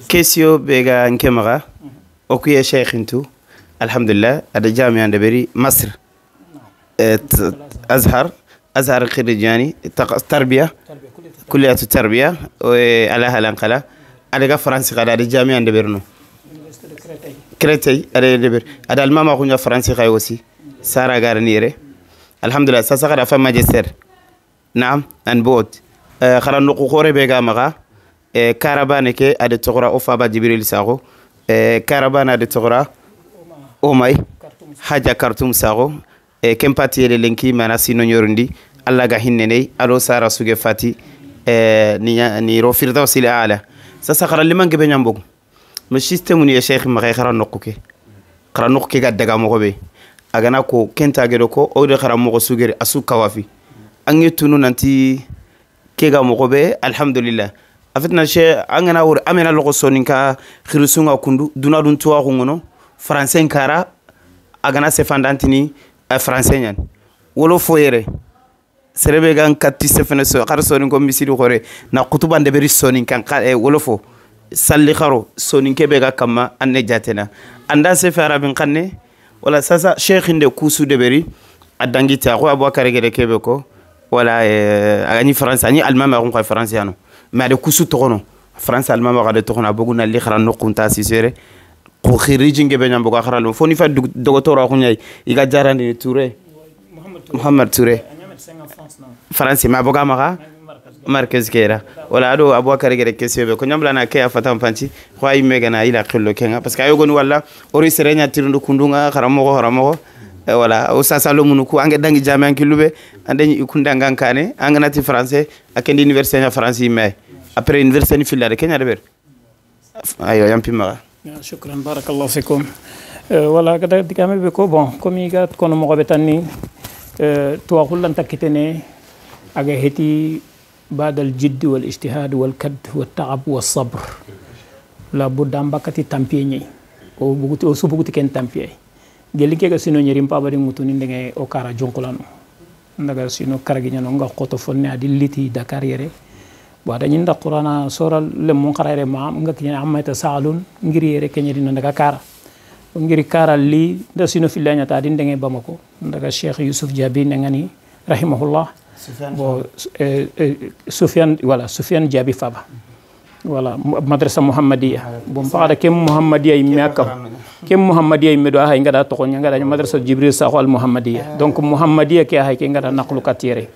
Question bega nkemaga okuye sheikhintu alhamdulillah ada jami'a ndeberi Masr azhar khirijani tarbiya kulliyat tarbiya ala halan ada France kada ada jami'a ndeberno Créteil ada ndeber ada almama kunya France kay aussi sara garnire alhamdulillah sasa kada fa magister naam an bot kharan no khore bega maga caravane ke ada togora ofa ba Jibril Sakho caravane ada togora omay haja Khartoum Sakho kempati ele lenki mana sino nyorundi alla ga hinnene alo sara suge fati ni ro firdausi ala sasa kharan liman ke be nyambogo ma système ni sheikh ma kharan nokuke kharan nokuke ga daga mo be agana ko kenta gedo ko o de kharan mo sugere asu kawafi ange tunu nanti kega mo be alhamdulillah afetna she angana wor amena logo soninka khirusunga kundu duna dun tuwa ngono français kara agana se fandantini français nyan wolo foyere serebe gan katti sefene so khar sonin ko misiri khore na kutuba ndeberi sonin kan wolo fo salli kharo sonin kebe ga kamma anne jatena anda se farabin kanne wala sasa sheikh inde kusu deberi adangita ko abubakar gede kebe ko wala agani français ani almama ko français ano mais de kusu togono france almama ga de togono boguna li khara no kunta sisere ko khirijin gebe nyambo ko khara lo foni fa dogotora ko nyai iga jarandi Touré Mohamed Touré France ma boga maga marquez kera wala ado abubakar gede question be ko nyambla na ke afatan panti ko ay megana ila khillo kenga parce que ayogon wala ori serenya tirundu kundunga kharamogo wala o sasalo munu ku ange dangi jamian kilube andeni ikunda ngankane anganati français akendi université nya français mais après université ni filade kenya de ber ayo yampi ma shukran barakallahu fikum wala kada dikame be ko bon komi gat kono mo be tanni to khullan takitene aga heti بعد الجد والاجتهاد والكد والتعب والصبر la budda mbakati tampier ñi o buguti o subuguti ken tampier gelli ke ga sino ñerim paba di mutuni ndenge o kara jonkulano ndaga sino karagi ñano nga khoto fonne adi liti Dakar yere bo da ñinda qur'ana sora le mon qarare ma nga ki amma ta saalun ngiri yere kenyeri no ndaga kara ngiri kara li da sino filanya ta di ndenge Bamako ndaga Cheikh Youssouf Diaby ngani rahimahullah bo Soufiane voilà Soufiane Diaby Faba voilà madrasa muhammadiya bon paada kem muhammadiya yimme akam kem muhammadiya yimme do hay ngada to ko ngada madrasa Jibril Sakho al muhammadiya donc muhammadiya ke hay ke ngada naqlu katire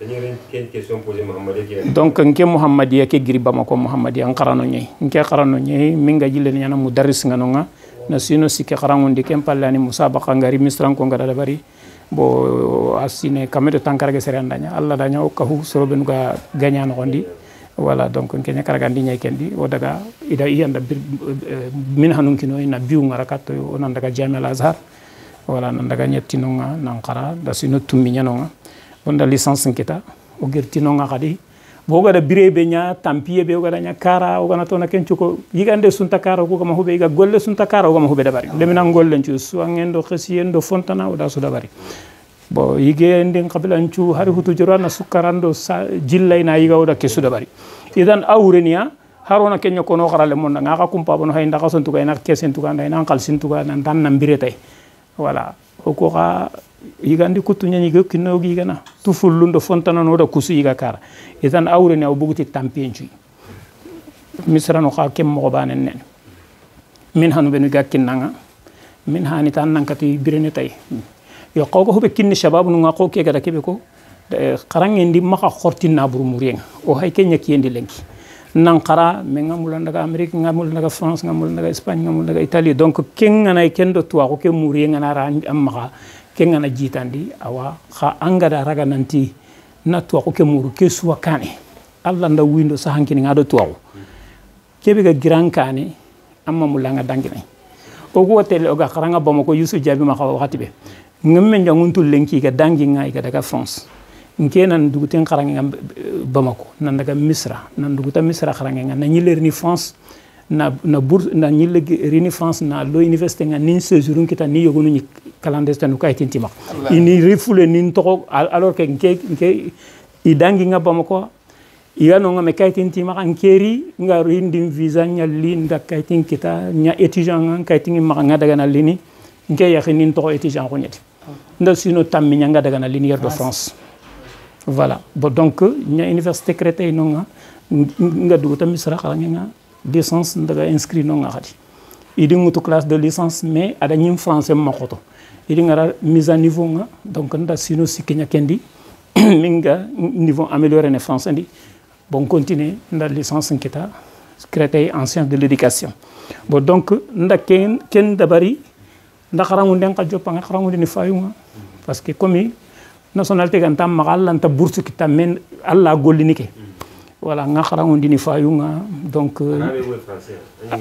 donc nke muhammadiya ke giri Bamako muhammadiya ngarano nyai nke qarano nyai minga jille nyana mudarris ngano na sino sikke qarangondi kem pallani musabaqa ngari misran ko ngada bari bo asine kamede tankarage serandanya alla daña o kahu sorobe nuga gagnano gondi voilà donc kenya karagandi ñay kendi o daga ida iyanda min hanun kino ina biu ngara katto o nan daga jami al azhar voilà nan daga ñettino nga nan qara da sino tummi ñano nga onda licence nkita o gertino nga khadi bo gada birebe nya tampiye be o gada nya kara o gana tona kencuko yigande sunta kara ko kama hube iga golle sunta kara o kama hube dabari lemina golle ncu suangendo khesiyendo fontana o da su dabari bo yige ndin qabla ncu hari hutu jorana sukarando jillayna yiga oda kesu dabari idan awrenia harona kenya kono xarale mon nga ka kumpa bono hay ndaka sontuga ina kesen tuga nda ina qalsin tuga nan tan nan biretay voilà ko xa yigandi kutu nyani go kinno gigana tu fullundo fontana no da kusu yiga kara idan awrenia o buguti tampiencu misrano xa kem mo banen nen min hanu benu gakkinanga min hani tan nan kati birene tay yo qogo hube kinni shabab nu ngako ke gada kebe ko qarangendi maka khortin naburu murienga o hay kenya kiyendi lenki nan qara me ngamul ndaga Amerique ngamul ndaga France ngamul ndaga Espagne ngamul ndaga Italie donc kenga nay kendo tuwa ko ke murienga na ra am maka kenga na jitandi awa kha angada raga nanti na tuwa ko ke muru ke suwa kane alla nda windo sa hankini ngado tuwa kebe ga giran kane amma mulanga dangine o ko tele o ga qaranga Bamako Youssouf Diaby ma khawa wakati be ngemme njanguntu lenki ga dangi ngai ga daga France nke nan duguten xarange nga Bamako nan daga Misra nan duguta Misra xarange nga na ñiler ni France na na bourse na ñile rini France na lo université nga nin séjour kita ni yogonu ni clandestin no kay tintima ini refoulé nin to alors que nke nke i dangi nga Bamako Igano nga me kaytin ti ma ankeri nga rindin visa nya linda kaytin kita nya étudiant nga kaytin ma nga daga na lini nke yaxinin to étudiant ko ñeti nda sino tammi nya nga daga na lini de France. Voilà. Bon donc nya université Créteil no nga nga duguta Misra xala nga licence ndaga inscrit no nga xati idi ngutu classe de licence mais ada ñim français ma xoto idi ngara mise à niveau nga donc nda sino sikinya kendi minga niveau amélioré ne français ndi. Bon, continue la licence nkita Créteil en sciences de l'éducation. Bon donc nda ken ken dabari nda xarangu den ka joppa nga xarangu ni fayunga parce que comme nationalité gan tam magal lan ta bourse ki tam men alla golini ke. Voilà nga xarangu ni fayunga donc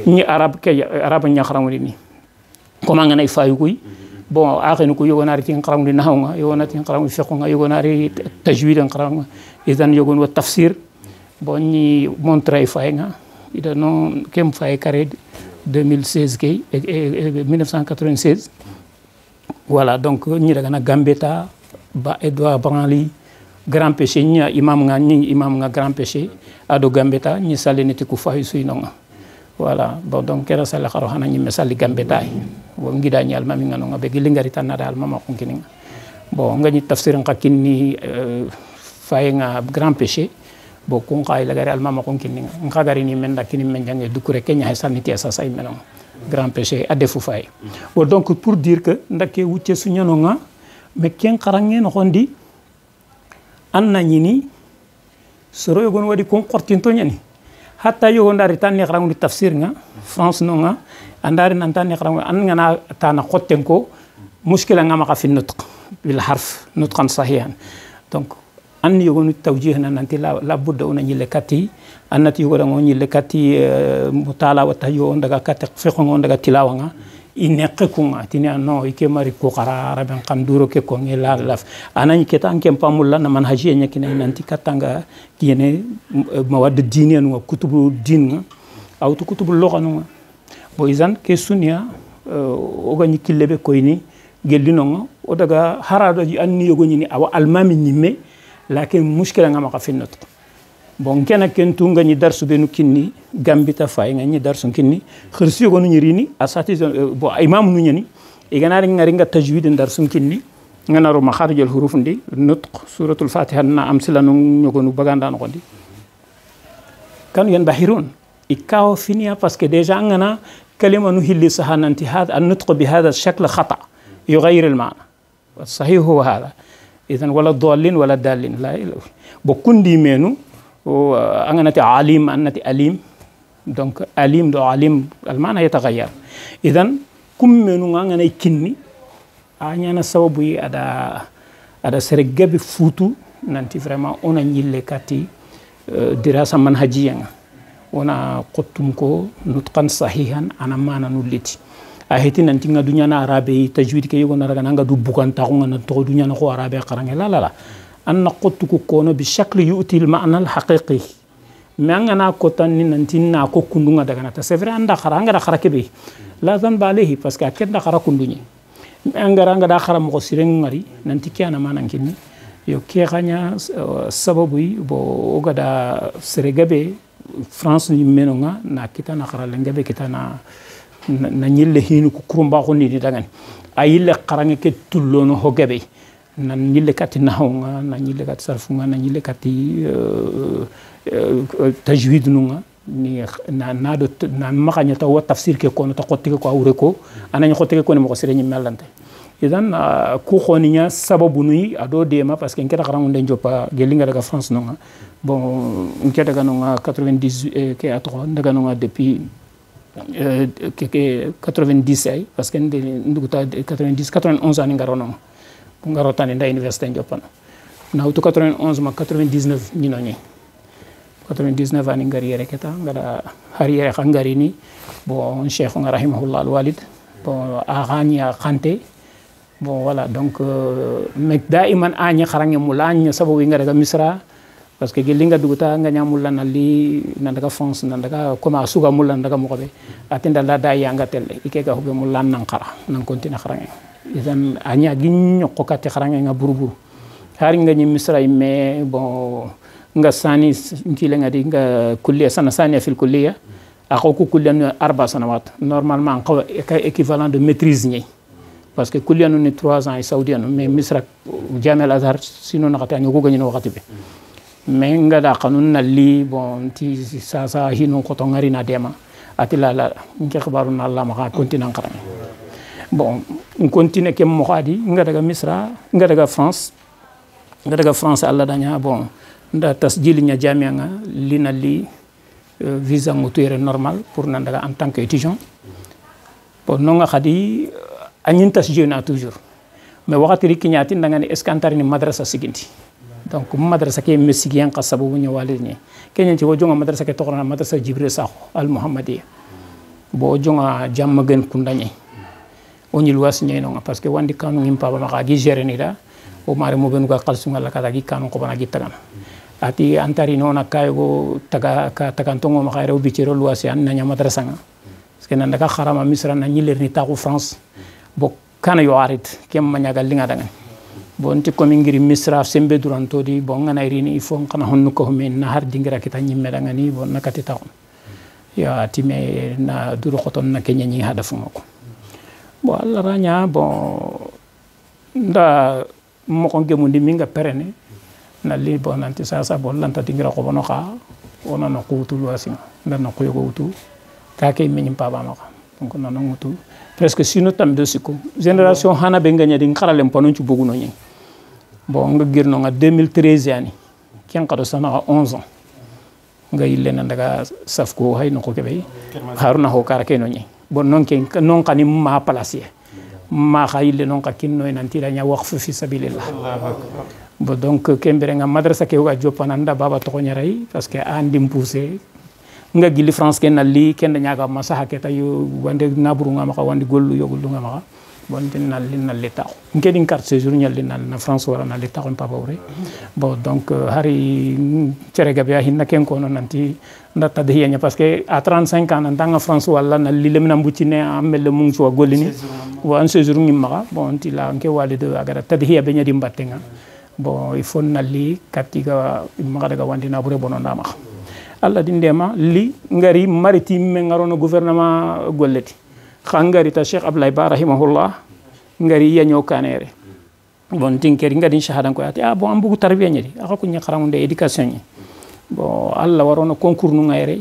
ni arabe ke arabe nya xarangu ni comment nga nay fayu kuy bon axenu ko yogonari tin xarangu ni naxaw yogonati tin xarangu fiqh nga yogonari tajwid xarangu idan yogon wa tafsir. Bon ni montré fayenga ida non kem faye carré 2016 kay 1996. Voilà donc ni daga na Gambetta ba Edouard Branly grand péché ni imam nga ni imam nga grand péché ado Gambetta ni saliniti ku fayu suy nonga. Voilà bon donc kera sala xaro xana ni mesali Gambetta wo ngida ni almami nga nonga be gilingari tan na dal mama ko kininga. Bon nga ni tafsir nga kinni fayenga grand péché bo kun kay lagari almama kon kinni nga gari ni men dakini men jange dukure kenya hay saniti sa say menon grand péché a defu fay. Bon donc pour dire que ndake wucce su ñano nga mais ken xarange no xondi an na ñini soro yogon wadi kon qortinto ñani hatta yogon dari tan ni xarangu tafsir nga France no nga andari nan tan ni xarangu an nga na tana xotten ko mushkila nga ma fi nutq bil harf nutqan sahihan. Donc an yogonu tawjih na nanti la budda ona ñile kati annati yogoda ngo ñile kati mutala wa tayo on daga kati fiqh on daga tilawa nga ineqe ku nga tini no ike mari ko qara araben kan duro ke ko ngela laf anani keta an kem pamulla na manhaji nya kina nanti katanga kiyene mawad diniya no kutubu din nga aw tu kutubu lugha no bo izan ke sunya o ga ñikillebe koyni gellino nga o daga harado anni yogoni ni awa almami ñimme lakin mushkila nga maka fi nutq. Bon kena kentu nga ñi darsu benu kinni Gambita fay nga ñi darsu kinni khirsi yogo nu ñirini asati bo imam nu ñani e ganari ngari nga tajwid darsu kinni nga naro makharijul huruf ndi nutq suratul fatiha na amsila nu ñogo nu baganda no kondi kan yan bahirun ikaw finia parce que déjà nga na kalima nu hilli sahananti hada an nutq bi hada al-shakl khata yughayir al-ma'na والصحيح هو هذا. إذن ولا ضالين ولا دالين لا بكون دي منو أنتي عالم أنتي أليم donc أليم دو عالم المعنى يتغير. إذن كم منو أنا يكني أنا سببي أدا سرقة بفوتو نانتي فرما أنا نيل كاتي دراسة منهجية أنا قطمكو نطقا صحيحا أنا ما أنا نولتي aheti nanti nga dunya na arabe tajwid ke yogo na raga nga du bukan taxu nga to dunya na ko arabe xarange la la la an na qottu ko kono bi shakl yu'ti al ma'na al haqiqi mais nga na ko tan ni nanti na ko kundu nga daga na ta c'est vrai anda xara nga da xara kebe la zan ba alayhi parce que aken da xara kundu ni nga ra nga da xara mo ko sireng ngari nanti ki ana manan kinni yo ke xanya sababu bo oga da seregabe France ni menonga na kita na xara lengabe kita na na ñille hinu ko kurumba ko ni di dagani ayille xarange ke tullono hogabe na ñille kati nahonga na ñille kati sarfunga na ñille kati tajwid nunga ni na na do na maxanya taw tafsir ke kono ta xotti ko awre ko anani xotti ko ni mo sere ñi melante idan ku xoni nya sababu nuy ado dema parce que nketa xarangu den joppa gelinga daga France nonga bon nketa daga nonga 98 ke atro daga nonga depuis ke 90 ay parce que nduguta 90 91 ani ngarono ngarotani nda université joppa na auto 91 ma 99 ñino ñi 99 ani ngari yere keta ngada hari yere ngari ni bon cheikh nga rahimahullah al walid bon agani khante bon voilà donc mais daiman añi xarange mu lañ sababu nga daga misra parce que gelinga duguta nga ñamul na li na daga France na daga comme asuga mu lan daga mo xobe atinda la day nga tel ike ga xobe mu lan nan xara nan continue xarange idan aña gi ñoko kati xarange nga buruburu hari nga ñi misra mais bon Nga sani nkile ngadi nga kulliya sana saniya fil kulliya akoko kulliya no 4 sanawat normalement ko équivalent de maîtrise ñi parce que kulliya no ni 3 ans saoudien mais misra Jami al Azhar sinon nakata ñu ko gagné no wakati be mais nga da kanun na li bon ti sa sa hinu ko to ngari na dema atila la ngi xabaru na Allah ma continue xaram bon on continue ke mo khadi nga daga misra nga daga France Allah daña bon nda tasjil nya jamia nga li na li visa ngutuere normal pour nan daga en tant que étudiant bon non nga khadi anyin tasjil na toujours mais wakati ri kinyati nga ni eskantari ni madrasa siginti donc madrasa ke mesigiyan qasabu nya walid ni kenyen ci wojonga madrasa ke toxona madrasa Jibril Sakho al Muhammadiyya bo jonga jamm gen kundani oni luwas ñey no parce que wandi kanu ngim paba ma gi gérer ni da o mare mo benu ga qalsu ngala kata gi kanu ko bana gi tagana ati antari nona kaygo taga ka tagantongo ma xayre bi ci luwas an na madrasa nga parce que nan daga xarama misra na ñiler ni taxu France bo kana yo arit kem ma ñagal li nga dangan bon ti komi ngiri misra sembe duranto di bon nga nay rini il faut ngana honnu ko men na har dingira kita nyimme dangani bon nakati taxu ya time na duru xoton na kenya ñi hadafu mako bon Allah ranya bon nda mo ko gemundi minga perene na li bon nanti sasa bon lanta dingira ko bono xa ona no qutu luasin nda no ko wutu ka ke min paba ma donc na no wutu presque sino tam de siko génération hana be nganya di xaralem panu ci bugu no ñi bon nga girno nga 2013 yani ken qado sana 11 ans nga yille na daga safko hay no ko kebe haruna ho kara ke no ñi bon non ken non kani ma placier ma khayille non ka kinno en antira nya waqf fi sabilillah bon donc kembere nga madrasa ke ga jopananda baba to nyaray parce que andi poussé nga gili France ken nalli ken nyaga masaha ke tayo wande naburu nga maka wande gollu yogullu nga maka bon tin nalli nalli taw nkedin carte séjour nyalli na France wara nalli taw papa wure bon donc hari cerega be hinna ken ko non nanti ndata de nya parce que à 35 ans ndanga France wala nalli lemna mbucine amel mung ci wa golini wa an séjour ngi maka bon ti la nke walide agara tadhiya be nyadi mbattenga bon il faut nalli katiga maka daga wande nabure bono ndama Allah dindema li ngari maritime ngarono gouvernement golleti khangari ta Cheikh Ablaye Ba rahimahullah ngari yanyo kanere bon tinkeri ngadi shahadan ko ati ah bon ambugu tarbiya nyedi aka ko nyakarangunde education ni bon Allah warono concours nu ngayre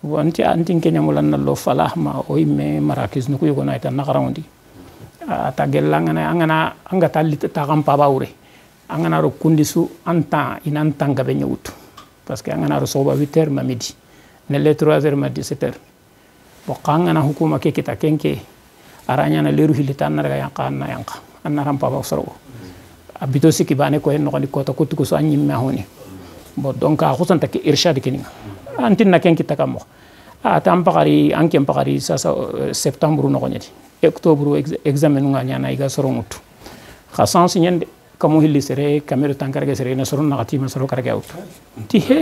bon anti antin kenya mulan lo falah ma o imme marakis nu ko yogona ita nakarangundi ata gella ngana angana anga talli ta gam pa bawre angana ro kundisu anta inan tanga be nyewutu parce que angana ro soba 8h ma midi nelle 3h ma 17h bo kangana hukuma ke kita kenke aranya na leru hilita na daga yanka na yanka anna rampa ba soro abito siki bane ko en no ko to kutu ko so anyi ma honi bo donc a khusanta ke irshad keninga antin na kenki takamo a tam pakari ankem pakari sasa septembre no konyati octobre examen nga nyana iga soro mutu kha sans nyende kamo hilli sere kamera tankarage sere na soro na kati ma soro karage out ti he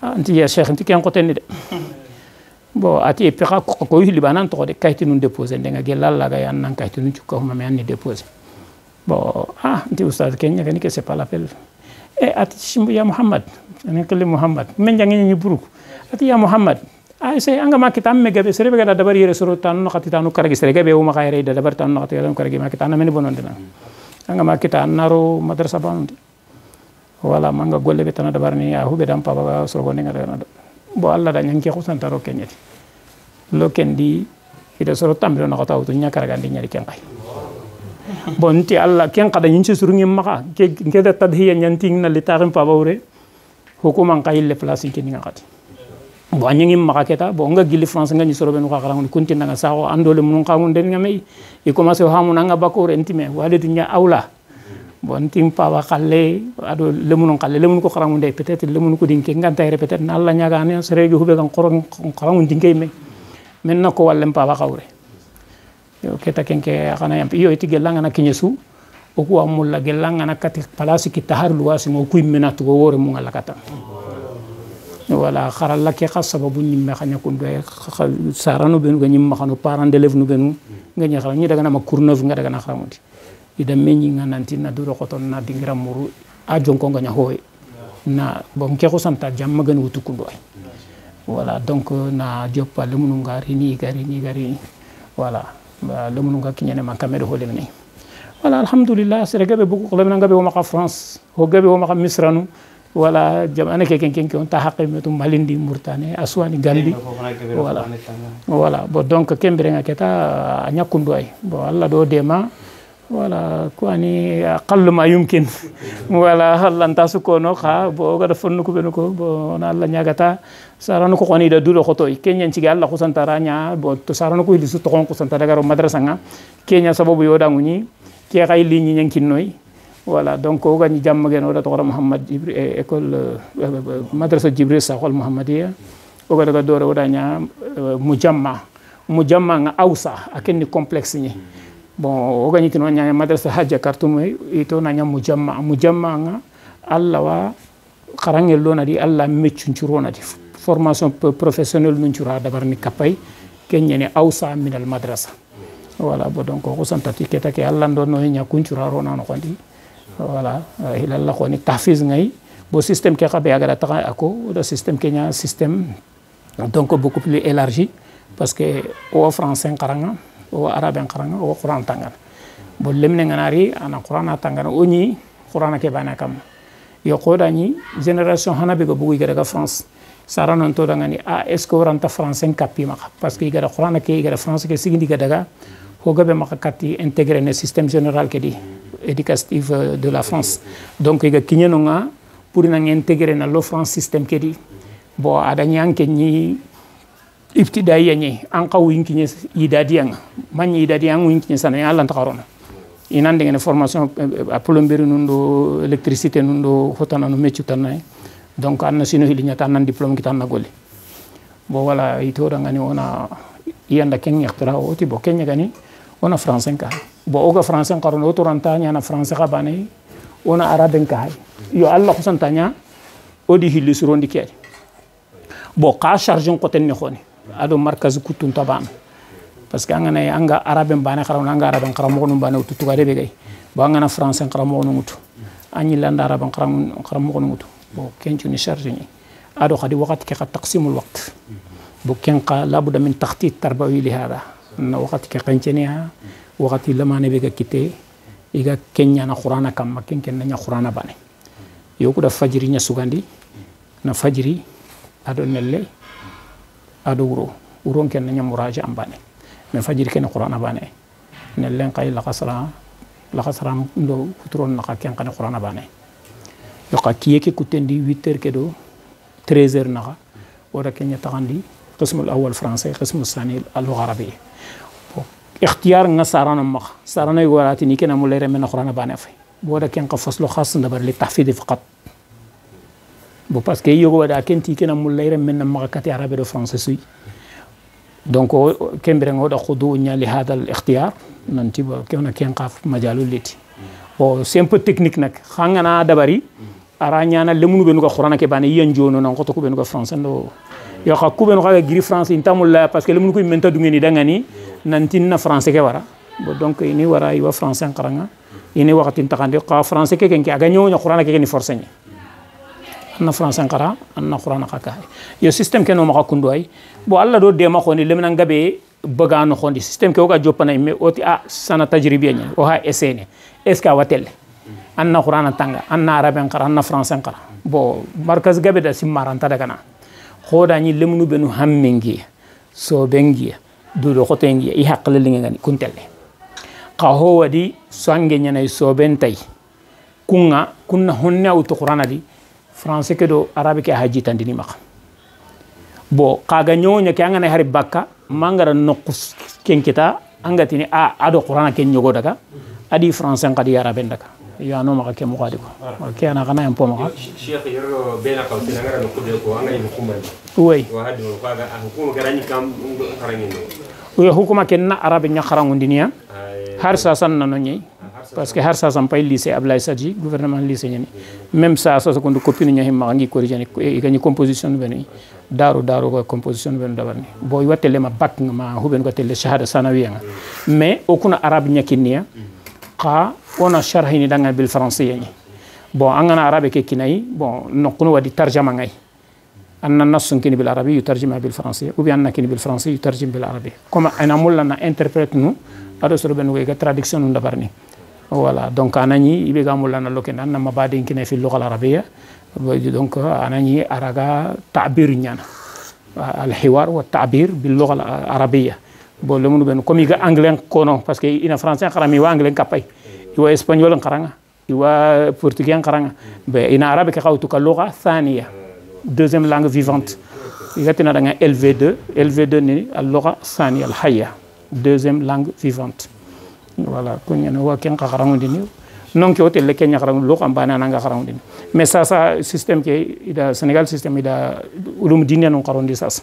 anti ya cheikh anti ken ko tenni de bon ati peka ko hilli banan to de kayti nun déposer ndenga gelal la ga yan nan kayti nun cukka ma me anni déposer bon ah anti oustaz kenya kani que c'est pas l'appel e ati shimbu ya Muhammad ani kali Muhammad men jangi ni buruk ati ya Muhammad ay sey anga makitam me gabe sere be ga dabar yere soro tan no khati tanu karagi sere gabe o ma khayre da dabar tan no khati tanu karagi makitam men bonon dena anga makita naro madrasa banundi wala manga golle be tan dabar ni ya hube dam papa soro go nga dana bo alla da nyanki ko santaro kenyati lo kendi ida soro tambiro na kota utu nya karaga ndi nyari kenkay bon ti alla ken kada nyin ci suru ngi maka ke ke da tadhiya nyanti na li taxim papa wure hukuma kay le place ki nga xati bo nyi ngi maka keta bo nga gili France nga ni soro ben ko xarangu kunti nga saxo andole mun xamun den nga may i commencé xamu na nga bakore ntime walid nya awla bon tim papa xalé ado lemunun xalé lemun ko xarangu ndey peut-être lemun ko dinke nga tay répéter na alla nyaga ne seregi hube kan qoron xarangu dinke me men nako wallem papa xawre yo keta kenke xana yam yo iti gelanga na kinyesu o ko amulla gelanga na kati place ki tahar luwasi mo kuy menatu go wore mu ngala kata wala xarala ke xas sababu ñimme xaña kun be sarano benu ga ñimma xano parent d'élève nu benu nga ñi xara ñi daga na ma courneuve nga daga na xaramuti ida meñi nga nanti na duro xoton na dingira muru a jonko nga nya hoy Na bon ke ko santa jamma gan wutu kundo ay. Voilà donc na joppa lemunu ngari ni gari ni gari voilà lemunu nga kinyane man kamere holem ni. Voilà alhamdulillah sere gabe buku lemna gabe wo maka France ho gabe wo maka Misranu voilà jamane ke ken ken on ta haqqe metum Malindi Mauritanie Aswani Gambie voilà voilà bon donc kembere nga keta anya kundo ay bon Allah do dema voilà ko ani aqall ma yumkin voilà Allah nta sukono kha bo ga fonnu ko benu ko bo na Allah nyagata sarano ko qoni da dulo khotoy kenya ci Allah ko santara nya bo to sarano ko hilisu to ko santara garo madrasa nga kenya sababu yoda nguni ke kay li ñi ñankinnoy voilà donc o gani jamm gen oda to Muhammad Jibril école madrasa Jibril Sakhol Muhammadiya o ga daga dore oda nya mujamma nga awsa akenni complexe ni bon o gani tino nya madrasa Hajja Khartoum ito na nya mujamma nga Allah wa kharangel lona di Allah meccuncurona di formation professionnelle nuncura dabarni kapay kenya ni awsa min al madrasa voilà bon donc ko santati keta ke Allah ndo no nya kuncura rona no kondi voilà hilalla ko ni tahfiz ngay bo système ke xabe agara taxa ako do système kenya système donc beaucoup plus élargi parce que o français qaranga o arabe qaranga o qur'an tangan bo lemne nganari ana qur'an tangan o ni qur'an ke bana kam yo qodani génération hanabe go bugu gara France sarano to dangani a est-ce que oranta français kapi maka parce que gara qur'an ke gara français ke sigindi daga ho gabe maka kati intégrer ne système général ke di éducatif de la France donc iga kiñeno nga pour na intégrer na lo France système ke di bo ada ñanke ni ibtidaiya ni an qaw yinkiñe idadiya nga man idadiya ngu yinkiñe sana ya Allah taxarona inan de formation a plomberie nun do électricité nun do hotana no métier tan donc an sino hili nyata nan diplôme ki tan na golli bo wala ito da ngani ona yanda ken yaktra oti bo kenya gani ona français ka bo oga français qarono to ranta nya na français ka bane ona arabe ka yo Allah khusantanya odi hilli surondi ke bo ka charge ko ten ni khoni ado markaz kutun taban parce que anga nay anga arabe bane xarawna anga arabe xaramo no bane tutu ga debe gay bo anga na français xaramo no mutu anyi landa arabe xaramo no mutu bo kencu ni charge ni ado khadi waqt ke taqsimul waqt bo ken qa labuda min takhtit tarbawi li hada na waqt ke qanceniha waqti lamane be ga kite iga kenya na qur'ana kam ken ken na qur'ana bane yoku da fajiri nya sugandi na fajiri ado nelle ado wuro wuro ken na muraja ambane men fajiri ken qur'ana bane nelle qay la khasra ndo futron na ken kan qur'ana bane yoka kiyeke kutendi 8h ke do 13h naxa wara kenya taxandi qism al awwal français qism al thani al lugha arabiyya ikhtiyar nga sarana max sarana yorati ni kena mulere men qur'ana bane fay wara ken ka faslu khass ndabar li tahfid faqat bo parce que yogo wada kenti kena mulere men max kati arabe do français suy donc kembere ngoda khudu nya li hada al ikhtiyar nanti bo kena ken qaf majalu liti bon c'est un peu technique nak xangana dabari ara ñana lemunu benu ko qur'ana ke bane yen jono nan xoto ko benu ko français ndo yo xa ku benu xa giri français intamul la parce que lemunu ko menta dungeni dangani nantin na français ke wara bo donc ini wara iwa français qaranga ini waqtin taxandi xa français ke kenke aga ñoño qur'ana ke ni forcé ni anna français qara anna qur'ana xa ka yo système ke no ma kundo ay bo alla do dema xoni lemna ngabe bagano xondi système ke oga jopana me oti a sana tajribiya ni o ha essayé est-ce que watel anna qur'ana tanga anna arabe qara anna français qara bo markaz gabe da simmaranta daga na xoda ni lemnu benu hammengi so bengi dudo xotengi i haqqle linga ngani kuntelle ka ho wadi sange nyana so bentay kunga kunna honna auto qur'ana di français ke do arabe ke haji tandini mak bo kaga nyonya ke angana hari bakka mangara nokus kenkita angatini a ado qur'ana ken nyogo daga adi français qadi arabe daga ya no maka ke mo qadi ko ke ana kana en po maka cheikh yoro bena qawtina ngara no kude ko anga hukuma way wa hadi no kaga hukuma garani kam qarangin yo hukuma ken na arabe nya qarangundinia har sasan nano ñey parce que har sasan pay lycée Ablaye Sadji gouvernement lycée ñani même ça sa ko copine ñahi ma ngi corriger ni gagni composition beni daru daru ko composition ben dabarni boy watele ma bac ma huben ko tele shahada sanawiya nga mais okuna arabe ñakinniya qa ona sharhini danga bil français ñi Bon an gana arabe ke kinayi bon nokunu wadi tarjama ngai anna nassun kini bil arabi yutarjima bil français ou bien anna kini bil français yutarjim bil arabi comme ana mulla na interprète nu ado soro ben wega traduction nu ndabarni. Voilà donc anani ibe ga mulla na loken anna mabadi kini fi lugha al arabiyya donc anani araga ta'bir nyana al hiwar wa ta'bir bil lugha al arabiyya. Bon le munu ben comme iga anglais kono parce que ina français xarami wa anglais kapay iwa espagnol xaranga iwa portugais xaranga be ina arabe ke xawtu ka lugha thaniya deuxième langue vivante igatina danga LV2 LV2 ni al lugha thaniya al hayya deuxième langue vivante. Voilà ko ñana wa ken xarangu ni non ke hotel le kenya xarangu lugha mbana nanga xarangu ni mais ça ça système ke ida Sénégal système ida ulum diine non xarondi sas.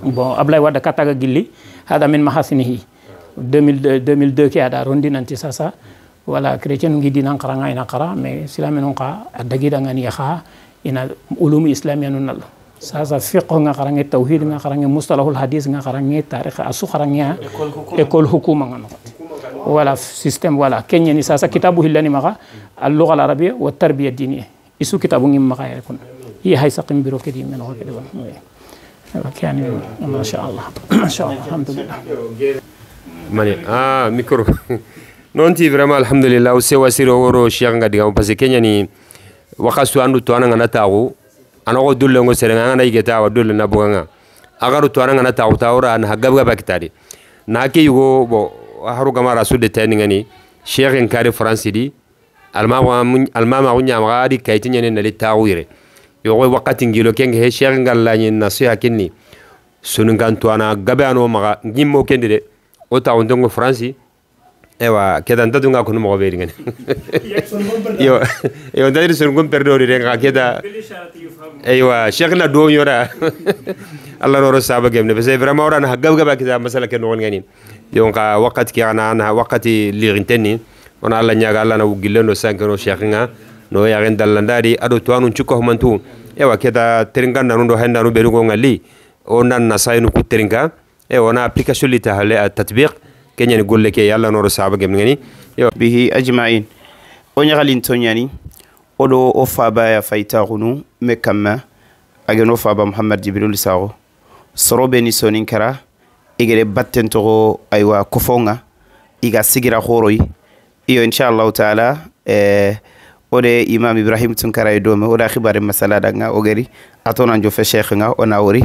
Bon Ablaye Wade kataga gilli hada min mahasinihi 2002 ke ada rondi nanti sasa. Voilà chrétien ngi dina xaranga ina xara mais silame non xa adagi danga ni xa ina ulum islamia non nal sasa fiqh nga xarange tawhid nga xarange mustalahul hadith nga xarange tarikh asu xarange école hukuma nga no. Voilà système voilà kenya ni sasa kitabu hillani maxa al lugha al arabiyya wa tarbiya diniya isu kitabu ngi maxa ya kon yi hay saqim biro ke di men ko ke bon يعني ما شاء الله ما شاء الله الحمد لله. ماني micro non ti vraiment alhamdulillah o sewa siro woro cheikh nga diga parce que kenya ni wakasu andu to ananga natagu anago dulle ngo serenga ngana igeta wa dulle na buganga agaru to ananga natagu tawra na gabga bakitari na ke yugo bo haru gamara su de tani ngani cheikh en kare france di almama gunya magadi kayti nyane na litawire yogo wakati ngilo kenge he cheikh ngalla nyi nasiha kinni sunungan to ana gabe ano maga ngimmo kendire o ta ondongo france ewa keda ndadunga kono mo be ngani yo yo ndadiri sunungon perdo re nga keda eywa cheikh na do yora Allah roro saba gemne parce vraiment ora na gab gaba kida masala ken non ngani yo nga wakati ki ana na wakati lirinteni ona Allah nyaga Allah na wugileno sankeno cheikh nga no ya gen dallandari ado to anun cukko mantu ewa keda teringa nanu do henda no berugo ngali ona nasaynu ku teringa e ona application li tahale tatbiq kenya ni golle ke yalla no saba gem ngani bihi ajma'in o nyagalin tonyani odo o faba ya fayta gunu mekama ageno faba Muhammad Jibril Sago sorobe ni sonin kara igere batten to aywa kofonga iga sigira khoroy iyo inshallah taala ode imam Ibrahim Tunkara e dome oda khibare masala danga ogeri atona njo fe cheikh nga ona wori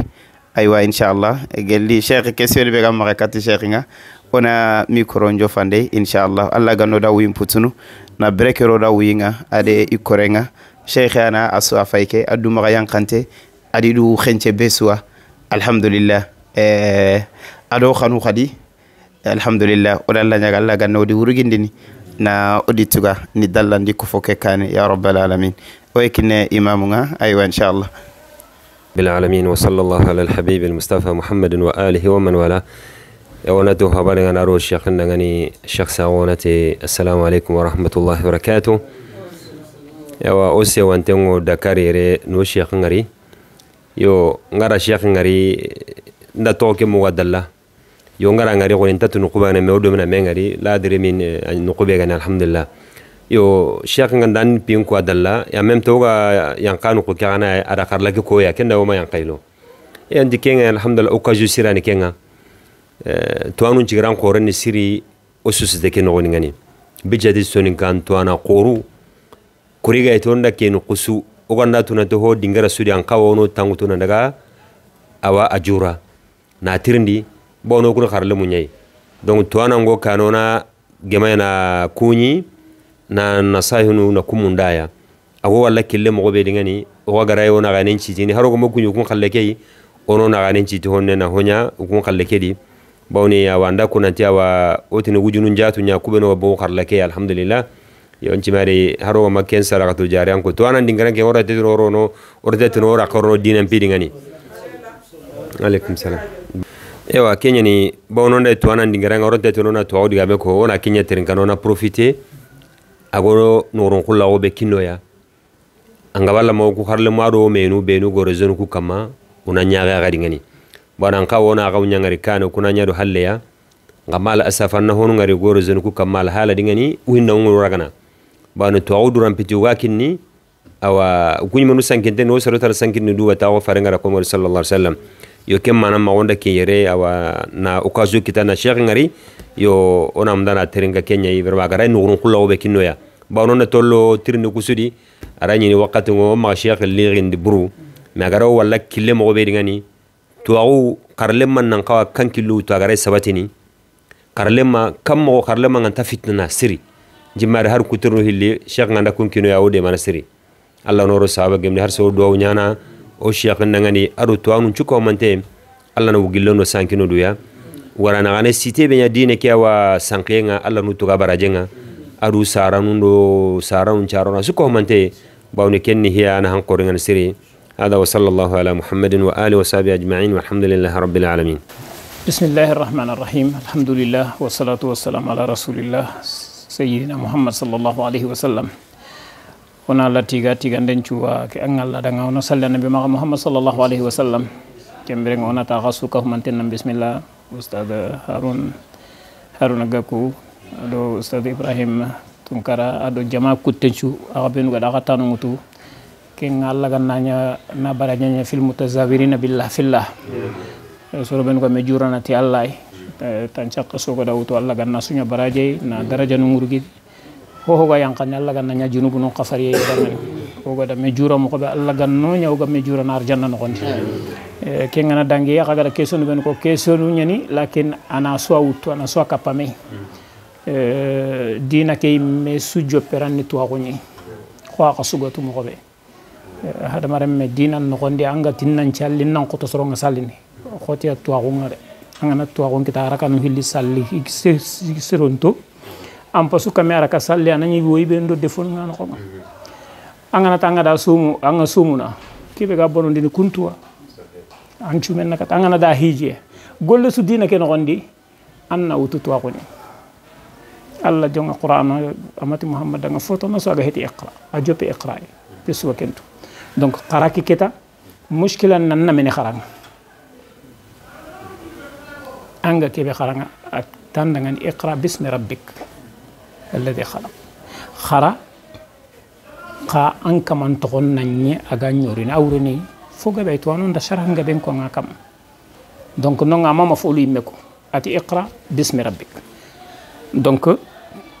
aywa inshallah gelli cheikh question be gam makati cheikh nga ona micro njo fande inshallah Allah gano da wuyim putunu na brekero da wuyinga ade ikorenga cheikh ana asu afayke aduma ga yankante adidu khenche beswa alhamdulillah ado khanu khadi alhamdulillah oda Allah nyaga Allah gano di wurugindini na odituga ni dallandi ko foke kane ya rabbal alamin o ekine imamunga aywa inshallah bil alamin wa sallallahu ala al habib al mustafa muhammad wa alihi wa man wala ونتو خبرنا نارو الشيخ نغني الشيخ ساونتي السلام عليكم ورحمة الله وبركاته يوا أوسي وانتنغو دكاريري نو شيخ نغري يو نغرا شيخ نغري نتوكي مغدلا يو نغرا نغري قول انت نقوبة مودو من مغري لا أدري من نقوبة الحمد لله يو شيخ غندان بينكو أدلا يا ميم توغا ينقانو كانا أراكار لك كويا كنا وما ينقيلو يندي كينغ الحمد لله أوكاجو سيراني كينغ توانو نجران قورن سيري أسس ذكي نغني بجد سونين كان توانا قورو كوريجا يتوندا كينو قسو أوغندا تونتهو دينغرا سوري أنقاونو تانغو توندا أوا أجورا ناترندي بونو كنا خارلو منيي دونك توانا نغو كانونا جمعنا كوني na nasahinu na kumundaya awo walla kille mo be dingani o gara yo na ganen citini haro ko mo kunyu kun khalle kei ono na ganen citi honne na honya kun khalle kedi bawni ya wanda kunanti awa otini wujunu jatu nya kubeno bo khalle kei alhamdulillah yon cimari haro ma ken sarakatu jari an ko to anan dingaran ke ora te ro no ora te no ora korno dinan pi dingani alaikum salam ewa kenya ni bawno nda to anan dingaran ora te no na to awdi gabe ko ona kenya terin kanona profiter agoro noron kulla wo be kinnoya anga walla mo ku harle maro menu benu gorezon ku kama una nyaaga gadi ngani banan ka wona ga nyangari kano kuna nyaado halleya ngamal asafan na honu ngari gorezon ku kama hala dingani winna ngoro ragana Bano to duran piti wakinni awa kunyi manu sankinte no saro tar sankinni duwa tawo farenga ko mo sallallahu alaihi wasallam yo kem mana ma wonda ke yere awa na occasion kita na cheikh ngari yo ona mdana terenga kenya yi verba garay nurun kullo be kinnoya bano na tollo tirni kusudi arani ni wakati ngo ma cheikh lirin di buru ma garo walla kille mo be ngani tuawu karlem man nan kawa kankilu to agare sabatini karlema kam mo karlema nganta fitna na siri jimmare har kuturno hilli cheikh nganda kunkino ya wode mana siri Allah noro sahaba gemni har so do nyana o cheikh nangani ado to anu chuko mante Allah no gillono sankino duya warana gane cité be nya dine ke wa sankenga Allah nu to gabarajenga adu saranu do saranu charona suko mante bawni kenni hiya ana hankore ngan siri هذا وصلى الله على محمد وآله وصحبه أجمعين والحمد لله رب العالمين. بسم الله الرحمن الرحيم. الحمد لله والصلاة والسلام على رسول الله سيدنا محمد صلى الله عليه وسلم. ona la tiga tiga ndencuwa ke angal la danga ona salla nabi Muhammad sallallahu alaihi wasallam kembere ona ta xasu ka manten nam bismillah ustad Harun Gakou ado ustad Ibrahim Tunkara ado jama kuttencu agabenu gada xatanu ngutu ke ngalla gananya na baranya fil mutazawirina billah fillah soro ben ko me jurana ti Allah tan cakka sogo dawuto Allah ganna sunya baraje na daraja nu ngurgi ho ga yankan Allah ganna nya junubu no qafari damen ho ga da me jura mo ko be Allah ganno nya ga me jura nar janna no gondi ke ngana dangi ya ga question ben ko question nyani lakin ana so wutu ana so kapame dina ke me sujjo peranni to ko nyi ko ka sugatu mo ko be hada maremme dina no gondi anga tinnan challi nan ko to soronga sallini khotiya to ko ngare anga na to ko kita araka no hilli salli sironto am pasu kamera ka salli anani woyi be ndo defon ngana ko anga na tanga da sumu anga sumuna kibe ga bonondi ni kuntuwa an cumen na kat anga na da hije golle su dina ke no gondi anna wutu to ko ni alla jonga qur'an amati muhammad nga foto na so aga heti iqra a jope iqra te suwa kentu donc qaraki kita mushkila nan na meni kharanga anga kebe kharanga tandangan iqra bismi rabbik alladhi khalaq khara qa anka man togon nanye aga nyorini awreni foga be to anon da sharh nga ben ko nga kam donc non nga mama folu yimmeko ati iqra bismi rabbik donc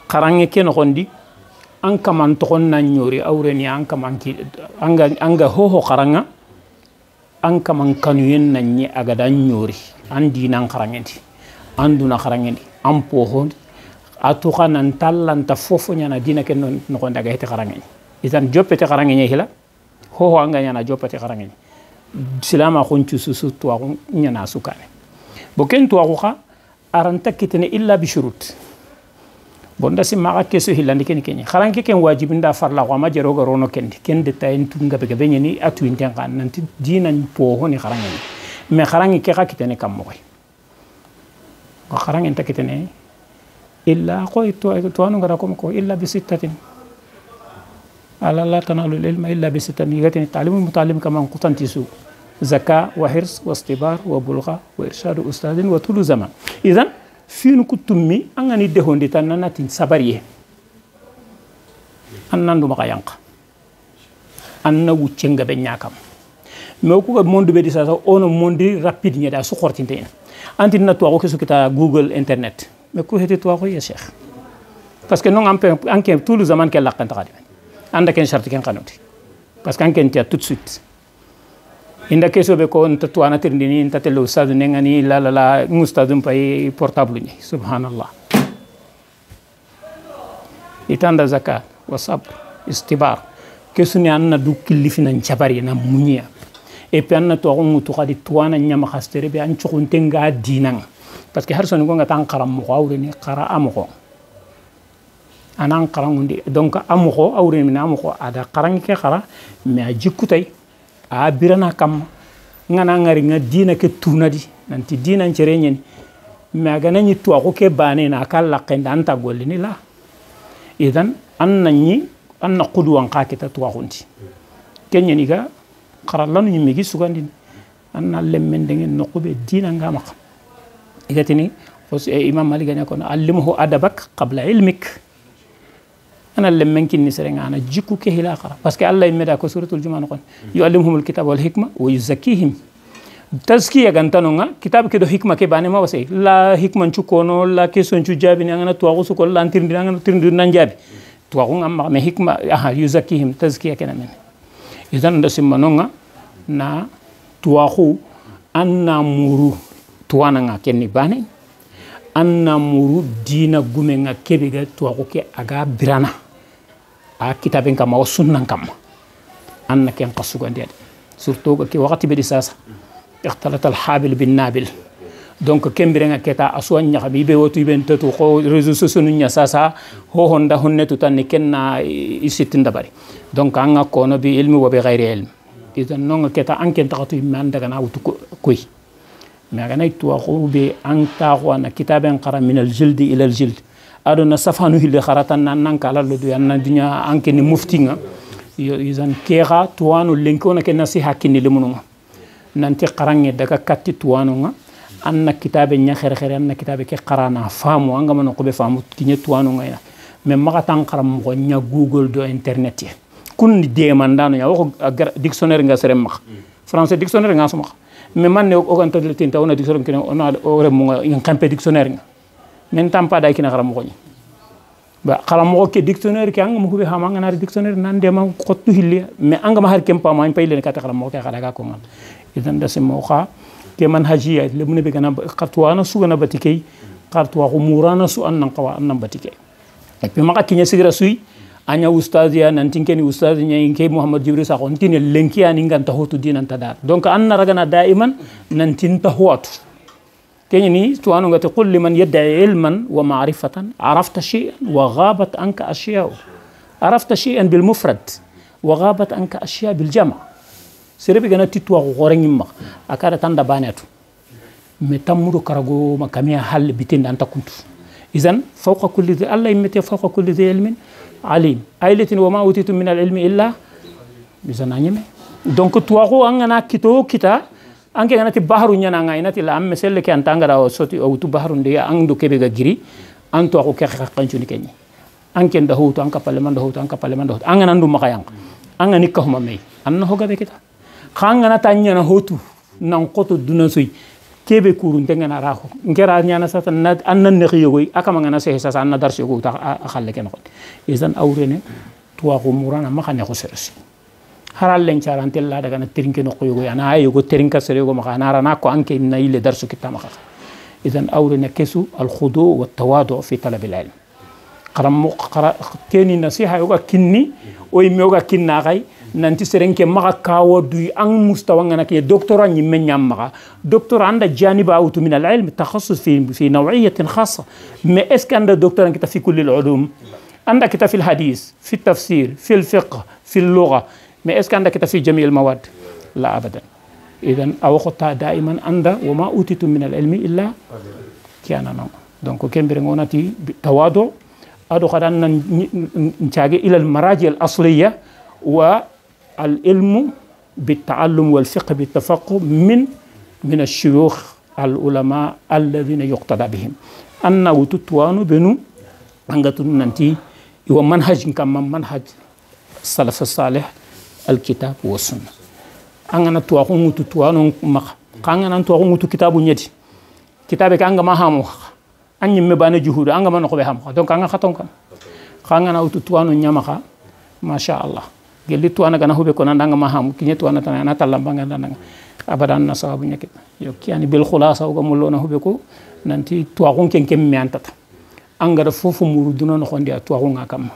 kharange ke no gondi anka man togon nan nyori awreni anka man ki anga anga hoho kharanga anka man kanuyen nanye aga dan nyori andi nan kharangendi anduna kharangendi am poho atuka nan tallanta fofo nyana dina ken no gonda ga hete kharangendi idan joppete kharangendi hila hoho anga nyana joppete kharangendi silama khonchu susu to nyana sukane boken to xa aranta kitene illa bi shurut bonda simma ga keso hilandi ken ken kharanke ken wajibinda farla ko ma jero ga rono kendi ken detail tunga be be nyani atu inten kan nanti dinan poho ni kharangendi me kharangi ke xa kitene kam mo ko kharangen ta kitene illa ko to anu ngara ko illa bi sittatin ala la tanalu ilma illa bi sittatin yatini ta'limu muta'allim kama qutanti su zaka wa hirs wa istibar wa bulgha wa irshad ustadin wa tulu zaman idan finu kutummi angani dehondi tan nanatin sabariye annandu maka yanka anna wuccenga be nyakam mais ko ga monde be di sa ono monde rapide nyeda su khortinte en anti na to ko kita Google internet mais ko heti to ko ya cheikh parce que non anke tout le zaman kel lakanta khadi anda ken charte ken kanuti parce que anke ntia tout de suite inda keso be ko nta to ana tirndini nta telo ustad nengani la la la ustad pay portable ni subhanallah itanda zakat wa sabr istibar kesuni anna du kilifina nchabari na munya et puis anna to ngutu khadi tuana nyama khastere be an chukunte nga dinang parce que har son ngo ngata qaram mo awreni qara amko anan qarangundi donc amko awreni min amko ada qarang ke qara mais a jikkutay a birana kam ngana ngari nga dina ke tunadi nanti dina ncere nyeni mais aga nani to ko ke bane na kala qenda anta gollini la idan anna ni anna qudwan qakita to xundi kenyeni ga qarallanu nyimigi sugandin anna lemmen dengen noqube dina nga maq igatini imam malik gane kono allimhu adabak qabla ilmik Ana lemmen kinni serenga ana jikku ke hila khara parce que Allah yimeda ko suratul juma no kon yuallimuhumul kitaba wal hikma wa yuzakkihim tazkiya gantanonga kitab ke do hikma ke bane ma wase la hikman chukono la question chu jabi ngana tuwaxu su ko la tirndi ngana tirndi nan jabi tuwaxu ngam ma hikma aha yuzakkihim tazkiya kena men idan da simmanonga na tuwaxu anna muru tuwananga kenni bane anna muru dina gumenga kebe ga tuwaxu ke aga birana a kitaben kama o sunnan kam anna ken qasugandi ade surtout ke wakati be sasa اختلط الحابل بالنابل donc kembirenga keta aswa nyaxabi be wotu ben tetu ko réseaux sociaux nya sasa ho honda honnetu tan kenna isitinda bari donc anga kono bi ilmi wa bi ghairi ilm idan nonga keta anken taxatu man daga na wutu koy mais gana tuwaxu be an taxu ana kitaben qara min al jild ila al jild adona safanu hilde kharatan nan nan kala lo du yanna dunya anken muftinga idan kera tuwanu lenkona ke nasiha kinni lemununga nanti qarange daga katti tuwanunga anna kitabe nya khere khere anna kitabe ke qarana famu anga man ko be famu kinye tuwanunga ina mais maga tan qaram ko nya Google do internet ye kun demandano nya wako dictionnaire nga serem max français dictionnaire nga suma mais man ne o ganta le tinta ona dictionnaire kine ona o rem nga en campé dictionnaire nga men tampa day kina xaram ko ni ba xaram ko ke dictionnaire ke anga mo ko be xama nga na dictionnaire nan de ma xottu hilli mais anga ma har kempa ma pay len ka ta xaram ko ke xala ga ko ngal idan da simoxa ke manhajiya lemune be gana xartuwana sugana batikey xartuwa xu murana su an nan qawa an nan batikey et puis maxa kiña sigira suy anya ustaziya nantin keni ustaz ñayi ke Mouhamed Jibril Sakho ntine lenki ani nganta hotu dinanta dar donc an na ragana daiman nantin ta huwatu keñini tuwanu ngati qul liman yadda'i ilman wa ma'rifatan arafta shay'an wa ghabat anka ashya'u arafta shay'an bil mufrad wa ghabat anka ashya' bil jam' serebe gana tituwa xorengi ma akara tanda banetu me tammudo karago ma kamiya hal bitinda anta kuntu idan fawqa kulli dhi alla yimte fawqa kulli dhi ilmin alim aylatin wa ma utitum min al ilmi illa bizananyime donc tuwaxu angana kito kita anke ganati bahru nyana nga inati la amme selle ke antanga raw soti o tu bahru ndi andu kebe ga giri an tuwaxu ke xaqancu ni kenyi anke nda hutu anka parlement da hutu anka parlement da hutu angana ndu makayang angani kahuma mey anna hoga be kita khangana tanyana hotu nan qoto dunan soy kebe kurun tengana raho ngera nyana sata annan ne khiyogoy akama ngana sehe sasa anna darsi yogo ta khalle ken xot idan awrene tuwaxu murana ma xane xo seresi haral len charantel la daga na terinke no yogo ana ay yogo terinka sere yogo ma xana rana ko anke na ile darsu kitama xa idan awrene kesu al khudu wa tawadu fi talab al ilm qaram qara keni nasiha yoga kinni o yimme yoga kinna xay nanti serenke maxa kawo duy an mustawa ngana ke doctorat ñimme ñam maxa doctorat anda janiba awtu min al ilm takhassus fi naw'iyatin khassa mais est ce que anda doctorat kita fi kulli al ulum anda kita fi al hadith fi al tafsir fi al fiqh fi al lugha mais est ce que anda kita fi jami' al mawad la abadan idan aw khota daiman anda wa ma utitu min al ilmi illa kiana non donc kembere ngonati tawadu ado xadan nan ncaage ila al maraji al asliya wa العلم بالتعلم والفقه بالتفقه من الشيوخ العلماء الذين يقتدى بهم أن وتتوانو بنو أنغتون ننتي هو منهج كما منهج السلف الصالح الكتاب والسنة أنغنا تواخون وتتوانو مخ كأنغنا تواخون وتو كتاب نيتي كتابك أنغ ما هامو أني مباني جهود أنغ ما نقبه هامو دونك أنغ خطون كم كأنغنا وتتوانو نيامخ ما شاء الله gelli tuwana gana hube ko nandanga mahamu kinye tuwana tan ana talamba nganda abadan na sababu nyake yo kiyani bil khulasa o gamullo na hube ko nanti tuwaxun ken kem me antata angara fofu muru duno no xondi a tuwaxu nga kam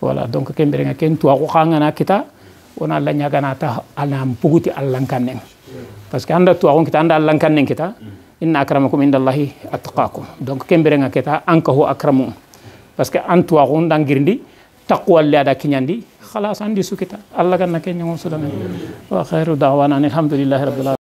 voilà donc kembere nga ken tuwaxu xanga na kita wona la nyaga na ta ana puguti allankanen parce que anda tuwaxun kita anda allankanen kita inna akramakum indallahi atqakum donc kembere nga kita anka ho akramu parce que an tuwaxun dangirndi taqwa li ada kinyandi خلاص عندي سكتة الله كان كان يوم سلام وخير دعوانا الحمد لله رب العالمين.